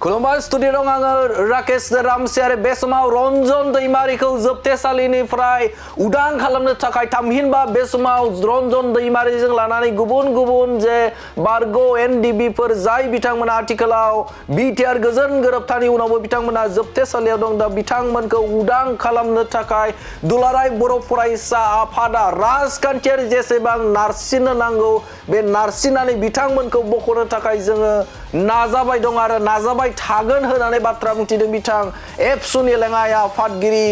खुलुमबाय स्टुडिअ दं आङो राकेश रामसियारि बे समाव रन्जन दैमारिखौ जोबथेसालिनिफ्राय उदां खालामनो थाखाय थामहिनबा बे समाव रन्जन दैमारिजों लानानै गुबुन जे बारग' एनडिबिफोर जाय बिथांमोना आथिखालाव बिटिआर गोजोन गोरोबथानि उनावबो बिथांमोना जोबथेसालियाव दं दा बिथांमोनखौ उदां खालामनो थाखाय दुलाराय बर' फरायसा आफादा राजखान्थियारि जेसेबां नारसिननो नांगौ बे नारसिननानै बिथांमोनखौ बख'नो थाखाय जोङो नाजाबाय दं आरो नाजाबाय थागोन होननानै बाथ्रा बुंथिदों बिथां एबसुनि लेङाइ आफादगिरि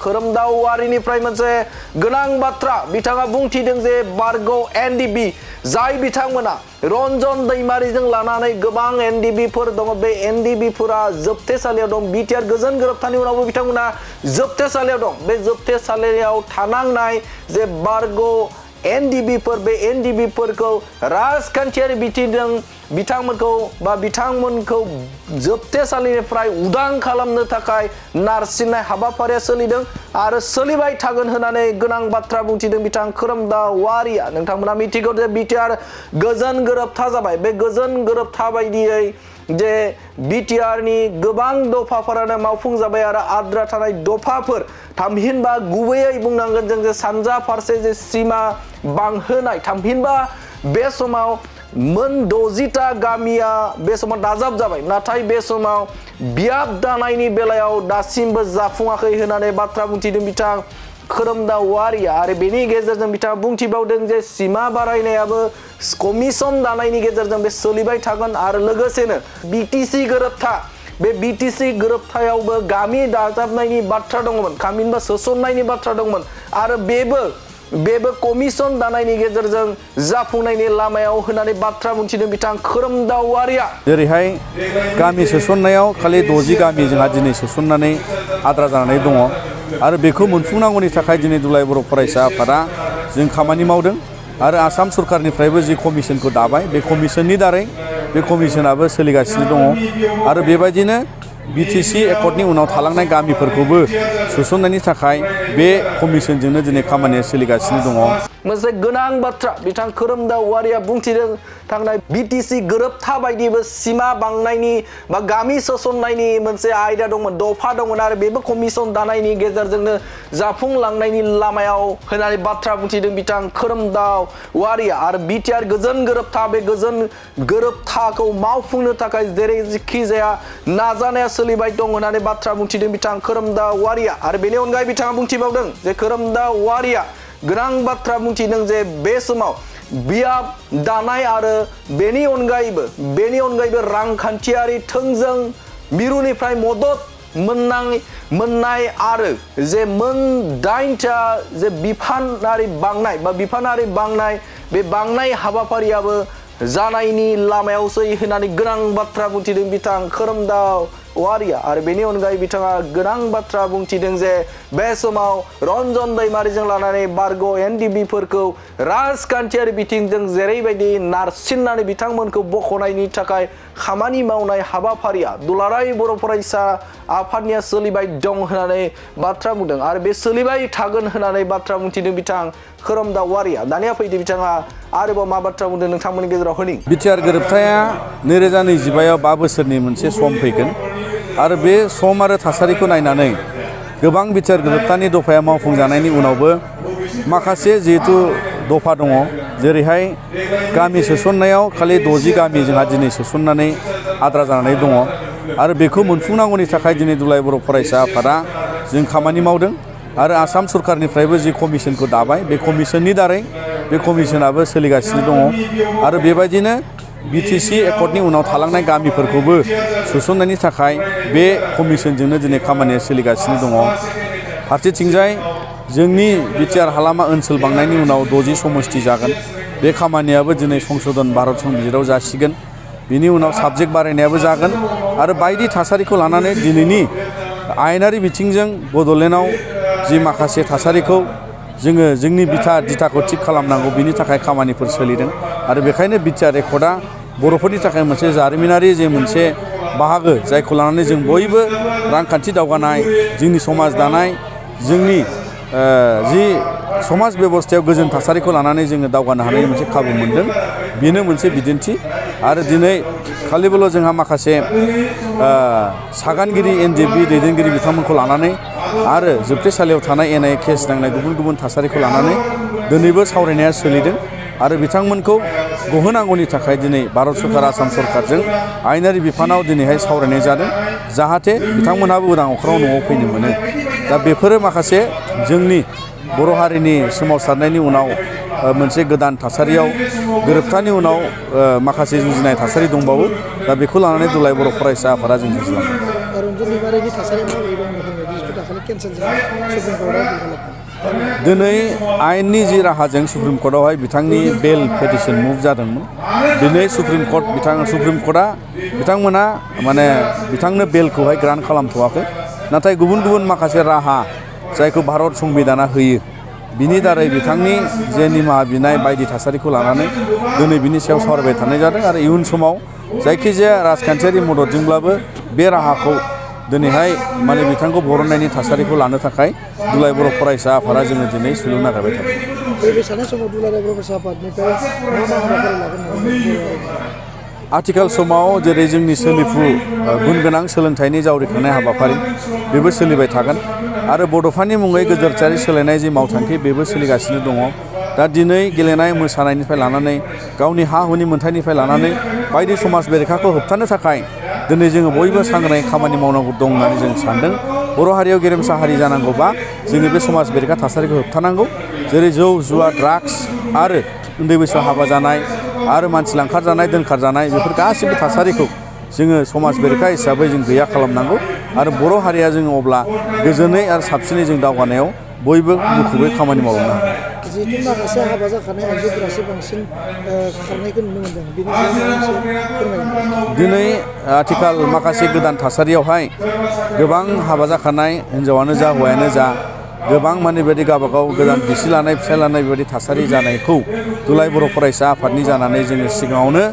खोरोमदावारिनिफ्राय मोनसे गोनां बाथ्रा बिथाङा बुंथिदों जे बारग' एनडिबि जाय बिथांमोना रन्जन दैमारिजों लानानै गोबां एनडिबिफोर दङ बे एनडिबिफोरा जोबथेसालियाव दं बिटिआर गोजोन गोरोबथानि उनावबो बिथांमोना जोबथेसालियाव दं बे जोबथेसालियाव थानांनाय जे बारग' एनडिबिफोर बे एनडिबिफोरखौ राजखान्थियारि बिथिंजों बिथांमोनखौ जोबथेसालिनिफ्राय उदां खालामनो थाखाय नारसिननाय हाबाफारिया सोलिदों आरो सोलिबाय थागोन होननानै गोनां बाथ्रा बुंथिदों बिथां खोरोमदावारिया नोंथांमोना मिथिगौ जे बिटिआर गोजोन गोरोबथा जाबाय बे गोजोन गोरोबथा बायदियै जे बिटिआरनि गोबां दफाफोरानो मावफुंजाबाय आरो आद्रा थानाय दफाफोर थामहिनबा गुबैयै बुंनांगोन जों जे सानजा फारसे जे सिमा बांहोनाय थामहिनबा बे समाव मोन 60टा गामिया बे समाव दाजाब जाबाय नाथाय बे समाव बियाब दानायनि बेलायाव दासिमबो जाफुङाखै होननानै बाथ्रा बुंथिदों बिथां खोरोमदावारिया आरो बेनि गेजेरजों बिथाङा बुंथिबावदों जे सिमा बारायनायाबो कमिसन दानायनि गेजेरजों बे सोलिबाय थागोन आरो लोगोसेनो बिटिसि गोरोबथा बे बिटिसि गोरोबथायावबो गामि दाजाबनायनि बाथ्रा दङमोन थामहिनबा सोसननायनि बाथ्रा दंमोन आरो बेबो कमिसन दानायनि गेजेरजों जाफुंनायनि लामायाव होननानै बाथ्रा बुंथिदों बिथां खोरोमदावारिया जेरैहाय गामि सोसननायाव खालि 60 गामि जोंहा दिनै सोसननानै आद्रा जानानै दङ आरो बेखौ मोनफुंनांगौनि थाखाय दिनै दुलाराय बर' फरायसा आफादा जों खामानि मावदों आरो आसाम सरकारनिफ्रायबो जि कमिसनखौ दाबाय बे कमिसननि दारै बे कमिसनाबो सोलिगासिनो दङ आरो बेबायदिनो बिटिसि एकर्डनि उनाव थालांनाय गामिफोरखौबो सोसननायनि थाखाय बे कमिसनजोंनो दिनै खामानिया सोलिगासिनो दङ मोनसे गोनां बाथ्रा बिथां खोरोमदावारिया बुंथिदों थांनाय बिटिसि गोरोबथा बायदिबो सिमा बांनायनि बा गामि सोसननायनि मोनसे आयदा दंमोन दफा दंमोन आरो बेबो कमिसन दानायनि गेजेरजोंनो जाफुंलांनायनि लामायाव होननानै बाथ्रा बुंथिदों बिथां खोरोमदावारिया आरो बिटिआर गोजोन गोरोबथा बे गोजोन गोरोबथाखौ मावफुंनो थाखाय जेरैखि जाया नाजानाया सोलिबाय दं होननानै बाथ्रा बुंथिदों बिथां खोरोमदावारिया आरो बेनि अनगायै बिथाङा बुंथिबावदों जे खोरोमदावारिया गोनां बाथ्रा बुंथिदों जे बे समाव बियाब दानाय आरो बेनि अनगायैबो रांखान्थियारि थोंजों मिरुनिफ्राय मदद मोननाय आरो जे मोन 8टा जे बिफानारि बांनाय बे बांनाय हाबाफारियाबो जानायनि लामायावसै होननानै गोनां बाथ्रा बुंथिदों बिथां खोरोमदावारिया आरो बेनि अनगायै बिथाङा गोनां बाथ्रा बुंथिदों जे बे समाव रन्जन दैमारिजों लानानै बारग' एनडिबिफोरखौ राजखान्थियारि बिथिंजों जेरैबायदि नारसिननानै बिथांमोनखौ बख'नायनि थाखाय खामानि मावनाय हाबाफारिया दुलाराय बर' फरायसा आफादनिया सोलिबाय दं होननानै बाथ्रा बुंदों आरो बे सोलिबाय थागोन होननानै बाथ्रा बुंथिदों बिथां खोरोमदावारिया दानिया फैदो बिथाङा आरोबाव मा बाथ्रा बुंदों नोंथांमोननि गेजेराव होनि बिटिआर गोरोबथाया 2025आव 5 बोसोरनि मोनसे सम फैगोन आरो बे सम आरो थासारिखौ नायनानै गोबां बिटिआर गोरोबथानि दफाया मावफुंजानायनि उनावबो माखासे जिहेतु दफा दङ जेरैहाय गामि सोसननायाव खालि 60 गामि जोंहा दिनै सोसननानै आद्रा जानानै दङ आरो बेखौ मोनफुंनांगौनि थाखाय दिनै दुलाराय बर' फरायसा आफादा जों खामानि मावदों आरो आसाम सरकारनिफ्रायबो जि कमिसनखौ दाबाय बे कमिसननि दारै बे कमिसनाबो सोलिगासिनो दङ आरो बेबायदिनो बिटिसि एकर्डनि उनाव थालांनाय गामिफोरखौबो सोसननायनि थाखाय बे कमिसनजोंनो दिनै खामानिया सोलिगासिनो दङ फारसेथिंजाय जोंनि बिटिआर हालामा ओनसोल बांनायनि उनाव 60 समस्ति जागोन बे खामानियाबो दिनै संशोधन भारत संबिजिराव जासिगोन बिनि उनाव साबजेक्ट बारायनायाबो जागोन आरो बायदि थासारिखौ लानानै दिनैनि आयेनारि बिथिंजों बड'लेण्डआव जि माखासे थासारिखौ जोङो जोंनि दिथाखौ थिग खालामनांगौ बिनि थाखाय खामानिफोर सोलिदों आरो बेखायनो बिटिआर एकर्डआ बर'फोरनि थाखाय मोनसे जारिमिनारि जे मोनसे बाहागो जायखौ लानानै जों बयबो रांखान्थि दावगानाय जोंनि समाज दानाय जोंनि जि समाज बेबस्थायाव गोजोन थासारिखौ लानानै जोङो दावगानो हानायनि मोनसे खाबु मोनदों बेनो मोनसे बिदिन्थि आरो दिनै खालिबोल' जोंहा माखासे सागानगिरि NDFB दैदेनगिरि बिथांमोनखौ लानानै आरो जोबथेसालियाव थानाय एनआइए केस नांनाय गुबुन गुबुन थासारिखौ लानानै दिनैबो सावरायनाया सोलिदों आरो बिथांमोनखौ गहोनांगौनि थाखाय दिनै भारत सरकार आसाम सरकारजों आयेनारि बिफानाव दिनैहाय सावरायनाय जादों जाहाथे बिथांमोनहाबो उदां अख्राङाव न'आव फैनो मोनो। दा बेफोरो माखासे जोंनि बर' हारिनि सोमावसारनायनि उनाव मोनसे गोदान थासारियाव गोरोबथानि उनाव माखासे जुजिनाय थासारि दंबावो। दा बेखौ लानानै दुलाराय बर' फरायसा आफादा जों जुजिलाङो। दिनै आयेननि जि राहाजों सुप्रिम कर्टआवहाय बिथांनि बेल पेटिसन मुभ जादोंमोन। दिनै सुप्रिम कर्टआ बिथांमोना माने बिथांनो बेलखौहाय ग्रान्ट खालामथ'वाखै। नाथाय गुबुन गुबुन माखासे राहा जायखौ भारत संबिधाना होयो बिनि दारै बिथांनि जे निमाहा बिनाय बायदि थासारिखौ लानानै दिनै बिनि सायाव सावरायबाय थानाय जादों आरो इयुन समाव जायखिजाया राजखान्थियारि मददजोंब्लाबो बे राहाखौ दिनैहाय माने बिथांखौ बरननायनि थासारिखौ लानो थाखाय दुलाराय बर' फरायसा आफादा जोङो दिनै सुलुं नागिरबाय थादों। आथिखाल समाव जेरै जोंनि सोलिफु गुन गोनां सोलोंथाइनि जावरिखांनाय हाबाफारि बेबो सोलिबाय थागोन आरो बड'फानि मुङै गोजोरथायारि सोलायनाय जि मावथांखि बेबो सोलिगासिनो दङ। दा दिनै गेलेनाय मोसानायनिफ्राय लानानै गावनि हा हुनि मोन्थाइनिफ्राय लानानै बायदि समाज बेरेखाखौ होबथानो थाखाय दिनै जोङो बयबो सांग्राङै खामानि मावनांगौ दं होननानै जों सानदों। बर' हारियाव गेरेमसा हारि जानांगौबा जोङो बे समाज बेरेखा थासारिखौ होबथानांगौ। जेरै जौ जुवा ड्राग्स आरो उन्दै बैसोआव हाबा जानाय आरो मानसि लांखार जानाय दोनखार जानाय बेफोर गासिबो थासारिखौ जोङो समाज बेरेखा हिसाबै जों गैया खालामनांगौ आरो बर' हारिया जोङो अब्ला गोजोनै आरो साबसिनै जों दावगानायाव बयबो मुखुबै खामानि मावलांनो हागोन। जिहेतु माखासे हाबा जाखानाय आइजोफोरासो बांसिन खारनायखौ नुनो मोनदों बेनि सायाव दिनै आथिखाल माखासे गोदान थासारियावहाय गोबां हाबा जाखानाय हिन्जावानो जा हौवायानो जा गोबां माने बेबायदि गावबागाव गोदान बिसि लानाय फिसाय लानाय बेबायदि थासारि जानायखौ दुलाराय बर' फरायसा आफादनि जानानै जोङो सिगाङावनो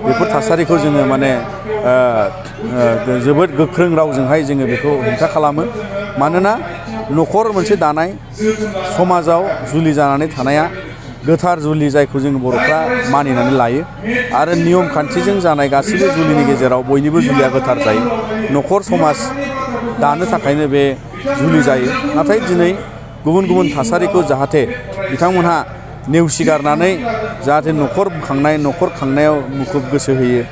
बेफोर थासारिखौ जोङो माने जोबोद गोख्रों रावजोंहाय जोङो बेखौ हेंथा खालामो। मानोना न'खर मोनसे दानाय समाजाव जुलि जानानै थानाया गोथार जुलि जायखौ जोङो बर'फ्रा मानिनानै लायो आरो नियम खान्थिजों जानाय गासिबो जुलिनि गेजेराव बयनिबो जुलिया गोथार जायो। न'खर समाज दानो थाखायनो बे जुलि जायो। नाथाय दिनै गुबुन गुबुन थासारिखौ जाहाथे बिथांमोनहा नेवसिगारनानै जाहाथे न'खर खांनाय न'खर खांनायाव मुखुब गोसो होयो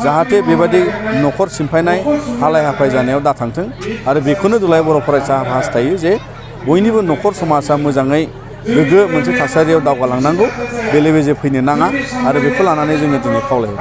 जाहाथे बेबायदि न'खर सिमफायनाय हालाय हाफाय जानायाव दाथांथों आरो बेखौनो दुलाराय बर' फरायसा हास्थायो जे बयनिबो न'खर समाजा मोजाङै गोग्गो मोनसे थासारियाव दावगालांनांगौ बेले बेजे फैनो नाङा आरो बेखौ लानानै जोङो दिनै खावलायो।